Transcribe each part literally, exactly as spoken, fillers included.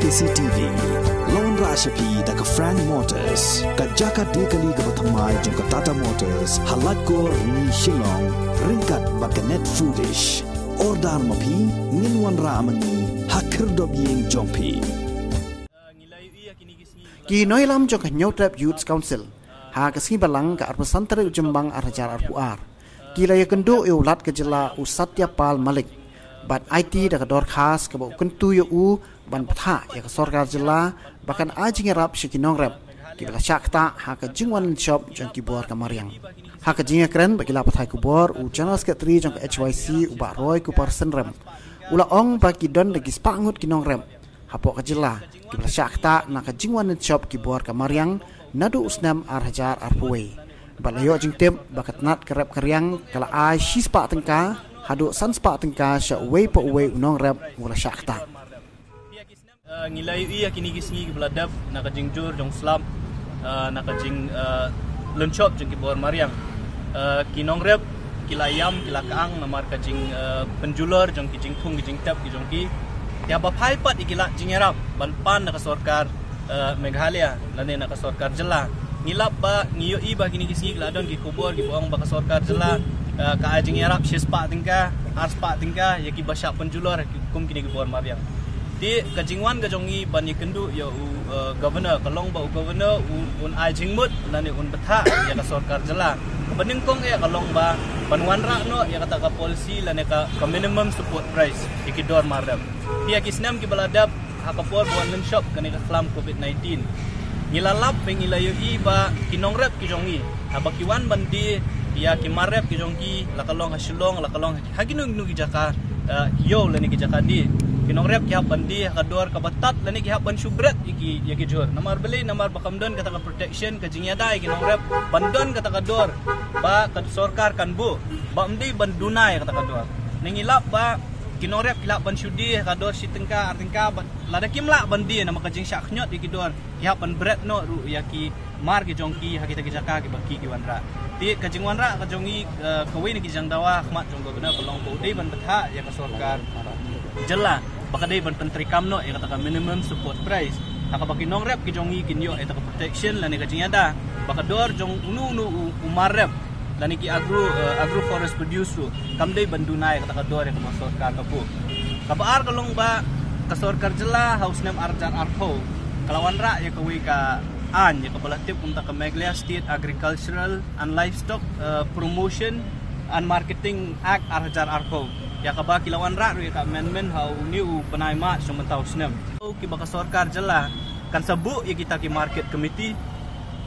K C T V. Lawan rah sha phi da ka Frank Motors, ka jaka de kali kaba thymmai jong ka Tata Motors, ha Laitkor Ni Shillong, ryngkat bad ka Net Foodish. Order ma phi, ngin wanrah ma ngi ha khyrdop ïing jong phi. Ki nongïalam jong ka Hynñiewtrep Youth Council ha ka sngi Balang ka arphew san tarik u Jymmang ar hajar arphew ar ki la ïakynduh ïa u Lat ka jylla u Satya Pal Malik bad aiti da ka dorkhas kaba u kyntu ïa u ban bthah ïa ka sorkar jylla ba kan ai jingïarap sha ki nongrep kiba la shah ktah ha ka jingwan lynshop jong ki bor ka mariang. Ha ka jingïakren bad ki lad pathai khubor, u General Secretary jong ka H Y C, u Bah Roy Kupar Synrem, u la ong ba ki don da ki spah ngut ki nongrep hapoh ka jylla kiba la shah ktah na ka jingwan lynshop ki bor ka mariang naduh u snem ar hajar arphew wei. Bad la ïoh jingtip ba ka tnat ka rep ka riang ka la ai shispah tyngka haduh sanspah tyngka sha uwei pa uwei u nongrep uba la shah ktah. Uh, ngi la ïohi ïa kine ki sngi kiba la dep na ka jingjur jong slap, uh, na ka jing, uh, lynshop jong ki bor mariang. Uh, ki nongrep ki la ïam, ki la kang namar ka jing, uh, pynjulor jong ki jingthung ki jingtep ki jong ki. Te haba phai pat ïa ki lad jingïarap ban pan na ka sorkar, uh, Meghalaya lane na ka sorkar jylla, ngi lap ba, ngi ïohi ba kine ki sngi ki la don ki khubor kiba ong ba ka sorkar jylla, uh, ka ai jingïarap shispah tyngka, arspah tyngka ïa kiba shah pynjulor kum kine ki bor mariang. Te ka jingwan ka jong ngi ban ïakynduh ïa u, uh, governor, ka long ba u governor u, un ai jingmut lane un bthah ïa ka sorkar jylla. Kaba nyngkong eh ka long ba ban wanrah noh ïa kata ka policy lane ka, ka minimum support price ïa ki dor mariang. Te ïa ki snem kiba la dep, ha ka por ba wan lynshop kane ka khlam covid nineteen, ngi la lap bad ngi la ïohi ba ki nongrep ki jong ngi, haba ki wan ban die ïa ki mariang ki jong ki, la ka long ha Shillong, la ka long ha kino kino ki jaka, uh, ïew lane ki jaka die, ki nongrep ki hap ban die ha ka dor kaba tad lane ki hap ban shu bret ïa ki, ïa ki jhur. Namar balei? Namar ba kam don kata ka protection, ka jingïada ïa ki nongrep ban don kata ka dor ba ka sorkar kan buh, ba ym dei ban duna ïa kata ka dor. Ne ngi lap ba ki nongrep ki lah ban shu die ha ka dor shi tyngka, ar tyngka, bad lada kim lah ban die namar ka jingshah khñiot ïa ki dor, ki hap ban bret noh ruh ïa ki mar ki jong ki ha kita ki jaka kiba ki, ki wanrah. Te ka jingwanrah ka jong ngi, eh, kawei na ki jingdawa ha khmat jong governor ka long ba u dei ban bthah ïa ka sorkar jylla ba ka dei ban pyntreikam noh ïa kata ka minimum support price, ha kaba ki nongrep ki jong ngi kin ïoh ïa kata ka protection lane ka jingïada ba ka dor jong uno uno u, u mariang lane ki agro, eh, agro forest produce ruh kam dei ban duna ïa kata ka dor ïa kaba sorkar ka buh. Kaba ar ka long ba ka sorkar jylla ha u snem ar hajar arphew ka la wanrah ïa kawei ka aiñ ïa kaba la tip kum ta ka Meghalaya State Agricultural and Livestock, eh, Promotion and Marketing Act ar hajar arphew, ïa kaba ki la wanrah ruh ïa ka amendment ha une u bnai March jong mynta u snem. Kiba ka sorkar jylla kan sa buh ïa kita ki market committee,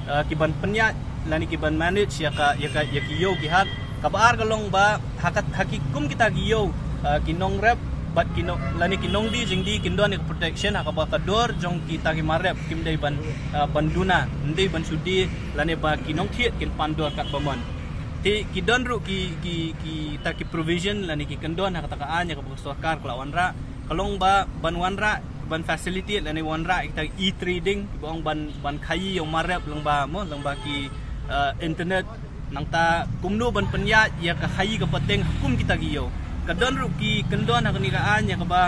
eh, ki ban pynïaid lane ki ban manage ïa ka, ïa ka, ïa ki ïew ki hat. Kaba ar ka long ba ha ka, ha ki kum kita ki ïew, eh, ki nongrep bad ki nong, lane ki nongdie jingdie kin don ïa ka protection ha kaba ka dor jong kita ki mariang kim dei ban, eh, ban duna, ym dei ban shu die lane ba ki nongthied kin pan dor katba mon. Te ki don ruh ki, ki, kita ki provision lane ki kyndon ha kata ka aiñ ïa kaba ka sorkar ka la wanrah, ka long ba ban wanrah, ban facilitate lane wanrah ïa kita e-trading, kiba ong ban, ban khaïi ïa u mariang lyngba mo, lyngba ki, eh, internet, nangta kumno ban pynïaid ïa ka khaïi ka pateng ha kum kita ki ïew. Ka don ruh ki kyndon ha kane ka aiñ ïa kaba,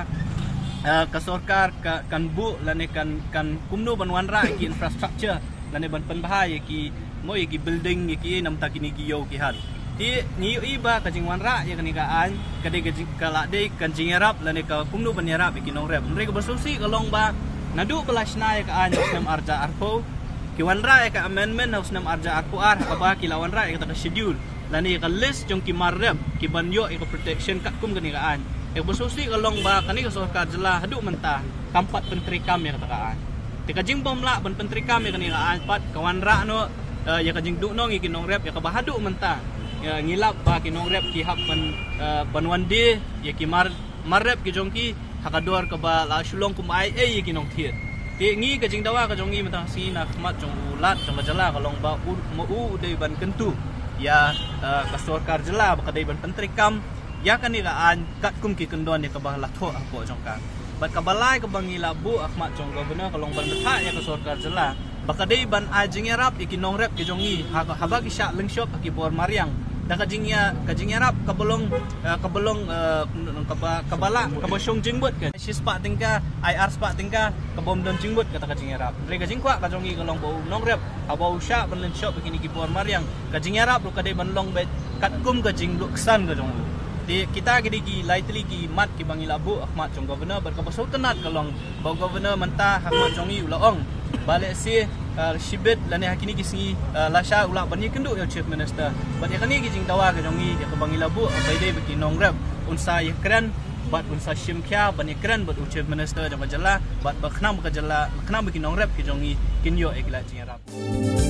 eh, ka sorkar ka, kan buh lane kan, kan kumno ban wanrah ïa ki infrastructure lane ban pynbha ïa ki mo, ïa ki building, ïa ki, eh, namar kine ki ïew ki hat. Te ngi ïohi ba ka jingwanrah ïa kane ka aiñ ka dei ka jing, ka la dei ka jingïarap lane ka kumno ban ïarap ïa ki nongrep. Hynrei kaba sngewsih ka long ba naduh ba la shna ïa ka aiñ ha u snem ar hajar arphew, ki wanrah ïa ka amendment ha u snem ar hajar arphew ar ha kaba ki la wanrah ïa kata ka schedule lane ïa ka list jong ki mariang ki ban ïoh ïa ka protection katkum kane ka aiñ. Ïa kaba sngewsih ka long ba kane ka sorkar jylla haduh mynta kam pat pyntreikam ïa kata ka aiñ. Te ka jingbymlah ban pyntreikam ïa kane ka aiñ pat ka wanrah noh, eh, ïa ka jingduhnong ïa ki nongrep ïa kaba haduh mynta, eh, ngi lap ba ki nongrep ki hap ban, eh, ban wan die ïa ki mar, mariang ki jong ki ha ka dor kaba la shu long kum ai ei ïa ki nongthied. Te ngi ka jingdawa ka jong ngi mynta ka sngi na khmat jong u Lat jong ka jylla ka long ba u, ma u u dei ban kyntu ïa, eh, ka sorkar jylla ba ka dei ban pyntreikam ïa kane ka aiñ katkum ki kyndon ïa kaba la thoh hapoh jong ka. Bad kaba lai kaba ngi la buh ha khmat jong u governor ka long ban bthah ïa ka sorkar jylla ba ka dei ban ai jingïarap ïa ki nongrep ki jong ngi ha, haba ki shah lynshop ha ki bor mariang. Da ka jingïa, ka jingïarap kaba long, eh, kaba long, eh, kaba, kaba lah, kaba shong jingbud ka. Shispah tyngka, ai arspah tyngka, kaba ym don jingbud kata ka jingïarap. Hynrei ka jingkwah ka jong ngi ka long ba u nongrep, haba u shah ban lynshop ïa kine ki bor mariang, ka jingïarap ruh ka dei ban long beit katkum ka jingluksan ka jong u. Te kita ki dei ki lai tylli ki mat kiba ngi la buh ha khmat jong Governor, bad kaba sngewtynnat ka long ba u Governor mynta ha khmat jong ngi u la ong ba lehse, uh, shibit lane ha kine ki sngi, uh, lashai u lah ban ïakynduh ïa u Chief Minister. Bad ïa kane ki jingdawa ka jong ngi, ïa kaba ngi la buh, ba ïadei bad ki nongrep, un sa ïakren bad un sa shim khia ban ïakren bad u Chief Minister jong ka jylla, bad ba khnang ba ka jylla, khnang ba ki nongrep ki jong ngi kin ïoh ïa ki lad jingïarap.